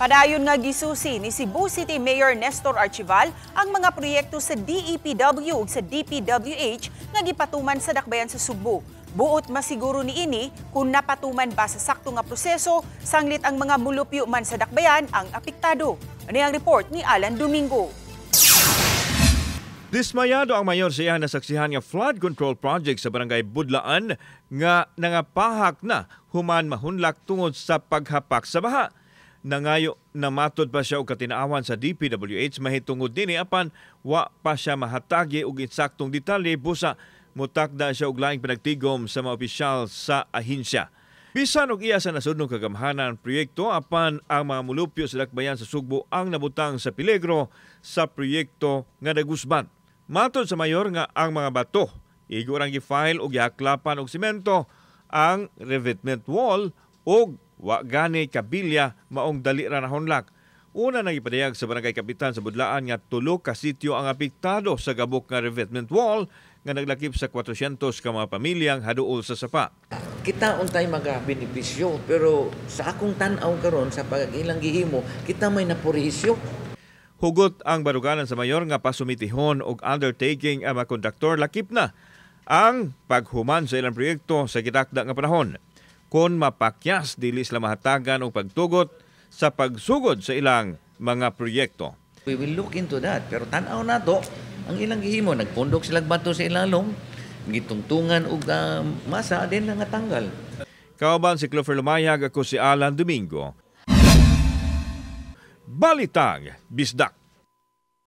Padayon nga gisusi ni Cebu City Mayor Nestor Archival ang mga proyekto sa DEPW ug sa DPWH nga gipatuman sa dakbayan sa Sugbo. Buot masiguro niini kung napatuman ba sa sakto nga proseso, sanglit ang mga mulupyo man sa dakbayan ang apektado. Ano ang report ni Alan Domingo? Dismayado ang mayor sa iyang nasaksihan nga flood control project sa Barangay Budlaan nga nangapahak na human mahunlak tungod sa paghapak sa baha. Nangayo na matod pa siya og katinaawan sa DPWH mahitungod dinhi, apan wa pa siya mahatagi og insaktong detalye busa mutakda siya og laing pinagtigom sa mga opisyal sa ahensya. Bisan og iya sa nasudnong kagamhanan ang proyekto, apan ang mga mulupyo sa dakbayan sa Sugbo ang nabutang sa peligro sa proyekto nga nagusban. Matod sa mayor nga ang mga bato igo rang gi-file og gihaklapan og simento ang revetment wall ug wa gani kabilya, maong dali ra nahunlak. Una nang ipadayag sa barangay kapitan sa Budlaan nga tulo ka sityo ang apektado sa gabok nga revetment wall nga naglakip sa 400 ka mga pamilyang haduol sa sapa. Kita untay maga benepisyo, pero sa akong tan-aw karon sa pag ilang gihimo, kita may napurhisyo. Hugot ang baruganan sa mayor nga pasumitihon og undertaking ang mga konduktor, lakip na ang paghuman sa ilang proyekto sa gitakda nga panahon. Kon mapakyas, dili sila mahatagan og pagtugot sa pagsugod sa ilang mga proyekto. We will look into that. Pero tan-aw nato ang ilang gihimo, nagpundok sila bato sa ilalom, gitungtungan og masa din nga tanggal. Kauban si Clover Lumayag, ako si Alan Domingo. Balitang Bisdak.